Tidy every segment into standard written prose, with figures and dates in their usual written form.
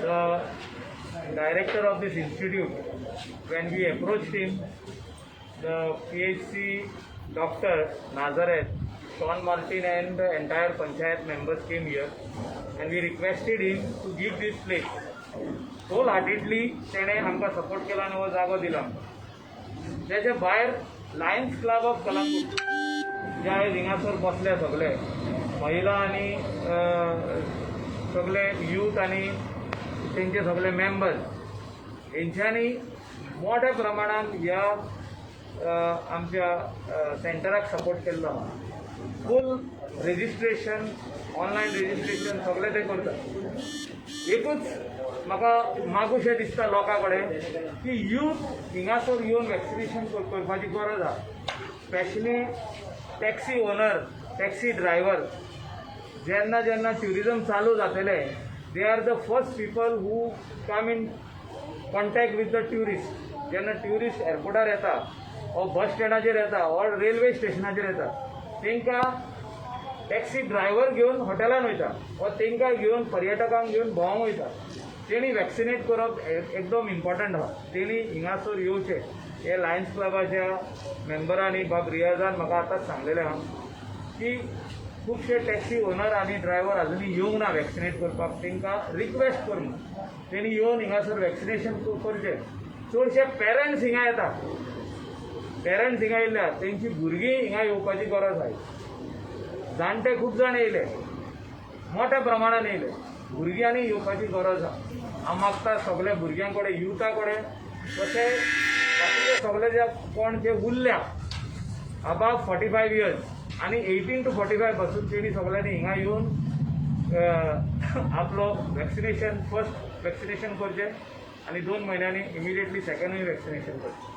The director of this institute, when we approached him, the PHC doctor Nazareth, Sean Martin and the entire panchayat members came here and we requested him to give this place. Whole heartedly तेणें आमकां support केला आनी हो जागो दिला आमकां. तेच्या भायर लायन्स क्लब ऑफ कलंगूट जे आयज हिंगासर बसले सगळे महिला आनी सगळे यूथ आनी तेंचे सगळे मेंबर्स हेंच्यांनी मोठ्या प्रमाणान ह्या आमच्या सेंटराक सपोर्ट केल्लो आहा. फूल रजिस्ट्रेशन, ऑनलायन रजिस्ट्रेशन सगळें ते करतात. एकूच म्हाका मागूशें दिसता लोकां कडेन की यूथ हिंगासर येवन वॅक्सिनेशन करपाची गरज आहा. Specially taxi owner, taxi driver, जेन्ना जेन्ना ट्युरिजम चालू जातलें, they are the first people who come in contact with the tourist. जेन्ना ट्युरिस्ट एअरपोर्टार येता वो बस स्टँडाचेर येता ऑर रेल्वे स्टेशनाचेर येता, तांकां टॅक्सी ड्रायव्हर घेवन हॉटेलान वयता वा तांकां घेवन पर्यटकांक घेवन भोंवंक वयता. तेणी वॅक्सिनेट करप एकदम इम्पॉर्टंट आहा. तेणी हिंगासर येवचें हे लायन्स क्लबाच्या मेंबरांनी बाब रियाजान म्हाका आतांच सांगलेलें आहा की खुबशे टॅक्सी ओनर आनी ड्रायव्हर अजुनूय येवंक ना वॅक्सिनेट करपाक. तांकां रिक्वेस्ट कर म्हणून तेणी येवन हिंगासर वॅक्सिनेशन करचें. चडशे पेरंट्स हिंगा येता, पेरंट्स हिंगा येयल्या तेंची भुरगीं हिंगा येवपाची गरज आहा. जाणटे खूब जाण येयले, मोठ्या प्रमाणान येयले, भुरग्यांनी येवपाची गरज आहा. हांव मागता सगल्या भुरग्यां कडेन, युथा कडेन, तशें बाकीचे सगळे जे कोण जे उरल्या अबाव 45 इयर्स आनी 18 टू 45 पासून तेणी सगळ्यांनी हिंगा येवन आपलो वॅक्सिनेशन, फर्स्ट वॅक्सिनेशन करचें आनी 2 म्हयन्यांनी इमिडिएटली सेकंडूय वॅक्सिनेशन करचें.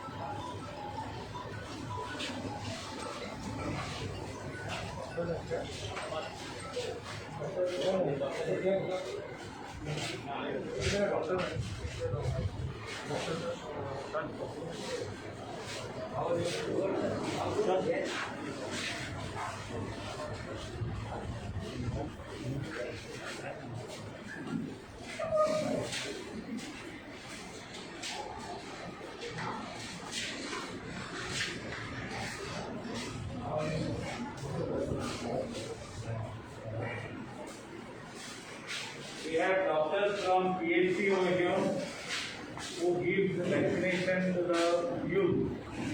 We have doctors from PHC over here who give the vaccination to the youth.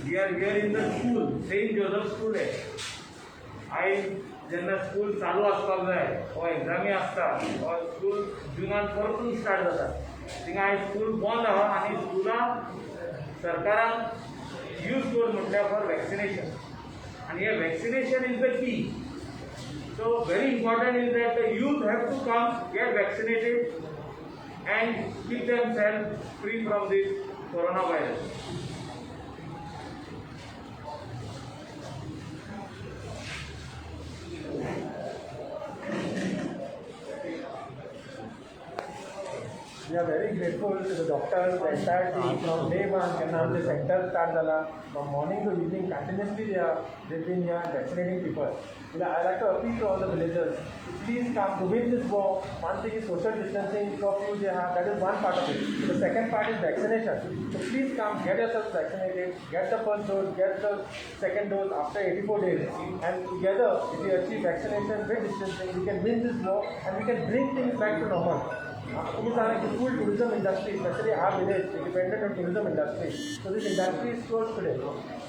We are here in the school, Saint Joseph School आहे. आयज जेन्ना स्कूल चालू आसपाक जाय वा एग्जामी आसता वा स्कूल जुनान परतून स्टार्ट जाता, थिंगा आयज स्कूल बंद आहा आनी स्कुलां सरकारान यूज कर म्हटल्यार फॉर वॅक्सिनेशन. आनी हें vaccination is the key. So very important is that the youth have to come, get vaccinated and keep themselves free from this coronavirus. We are very grateful to the doctors, the entire team from day one. जेन्ना आमचें centre start जाला, from morning to evening continuously they've been here vaccinating people. I like to appeal to all the villagers, please come to win this war. One thing is social distancing, curfew जे आहा, that is one part of it. The second part is vaccination. So please come, get yourself vaccinated, get the first dose, get the second dose after 84 days, and together if we achieve vaccination with distancing, we can win this war and we can bring things back to normal. तुमी जाणा की full tourism industry, especially our village, is dependent on tourism industry. So this industry is closed today.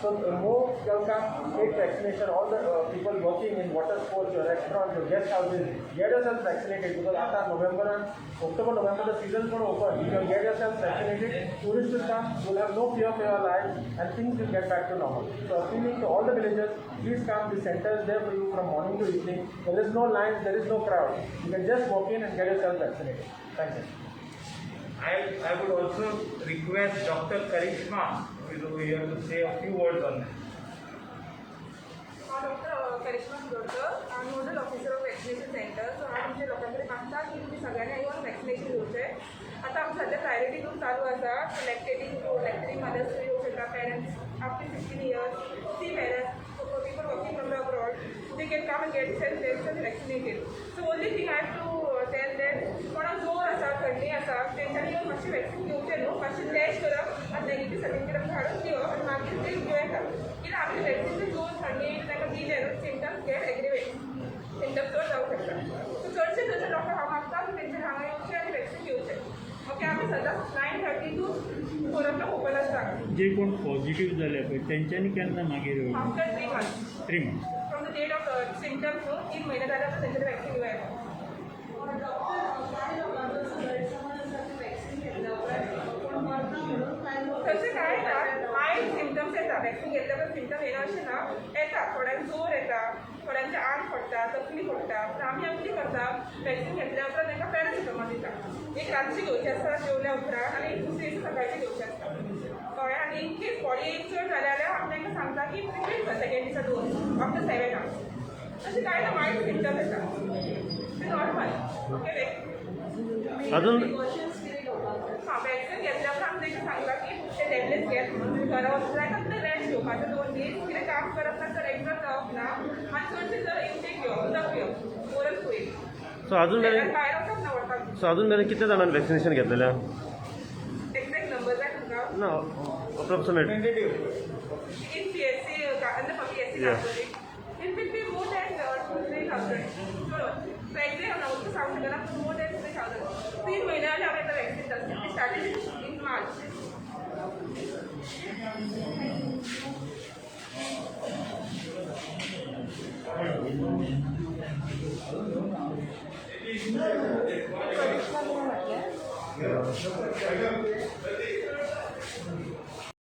So the more you come, take vaccination, all the people working in water sports, your restaurants, your guest houses, get yourself vaccinated, because after November and October, November, the season is going to open. If you get yourself vaccinated, tourists will come, you will have no fear for your life and things will get back to normal. So appealing to all the villagers, please come, the center is there for you from morning to evening. There is no lines, there is no crowd. You can just walk in and get yourself vaccinated. Thank you. I would also request Dr. Karishma, who is over here, to say a few words on this. हांव doctor करिश्मा शिरोडकर, हांव nodal officer of vaccination centre. So हांव तुमच्या लोकां कडेन मागता की तुमी सगळ्यांनी येवन वॅक्सिनेशन घेवचें. आतां आमचे सद्या प्रायोरिटी ग्रूप चालू आसा. लॅक्टेटींग मदर्स येवंक शकता, parents up to 15 years, sea parents, people working from the abroad, they can come and get themselves vaccinated. So only thing I have to tell that कोणाक जोर आसा, थंडी आसा, ते मातशें टेस्ट करप आनी नेगेटीव सर्टिफिकेट आमकां हाडून दिवप आनी मागीर ते घेवं येता. कित्याक आमी वॅक्सिनचे डोस हाडली तांकां दिले न्हू, सिमटम्स गेट एग्रेवेट, सिमटम्स चड जावंक शकता. सो चडशे चडशे लोकांक हांव मागता की तेंच्यानी हांगा येवचें आनी वॅक्सिन घेवचें. ओके, आमी सदांच 9:30 to 4 o'clock open आसता. जे कोण पॉझिटिव्ह जाले पळय तेंच्यांनी केन्ना मागीर? After 3 months. 3 months. From the date of symptoms न्हू, 3 म्हयने जाले आतां तेंच्यानी वॅक्सिन घेवं येता. डॉक्टर, कांय लोकांचो असो गैरसमज आसा की वॅक्सिन घेतल्या उपरांत कोण मरता म्हणून. कांय लोक तशें कांय ना. मायल्ड सिमटम्स येता. वॅक्सिन घेतल्या उपरांत सिमटम येना अशें ना. येता, थोड्यांक जोर येता, थोड्यांचें आंग फोडटा, तकली फोडटा. पूण आमी कितें करता, वॅक्सिन घेतल्या उपरांत तांकां पॅरासिटामॉल दिता. एक रातची घेवची आसता जेवल्या उपरांत आनी एक दुसरी दिसा सकाळची घेवची आसता, कळ्ळें? आनी इन केस बॉडी चड जाल्या जाल्यार आमी तांकां सांगता की रिपीट कर सेकंड दिसा डोस आफ्टर 7 आवर्स. तशें कांय ना. मायल्ड सिमटम्स येता, ते नॉर्मल. ओके. अजून प्रिकॉशन्स कितें घेवपाक जाय? हां, वॅक्सिन घेतल्या उपरांत आमी तांकां सांगला की ते टॅबलेट्स घेत म्हणून घरा वचून जाय तर रेस्ट घेवपाचें 2 दीस. कितें काम करप ना, चड एक्झर्ट जावप ना आनी चडशें जर इंटेक घेवप, उदक पिवप, ओरल फ्लुइड. सो अजून मेरेन भायर वचप ना वताक. सो अजून मेरेन कितले जाणांनी वॅक्सिनेशन घेतलेलें? एक्झॅक्ट नंबर जाय तुमकां? ना, approximate. In PHC, under PHC, it will be more than 2-3 thousand. चलो, सो एक्झॅक्ट नंबर सांगू शकना, पूण मोर दॅन 3,000. 3 म्हयने जाले आमी आतां vaccine started in March. Karishma कितें म्हटलें?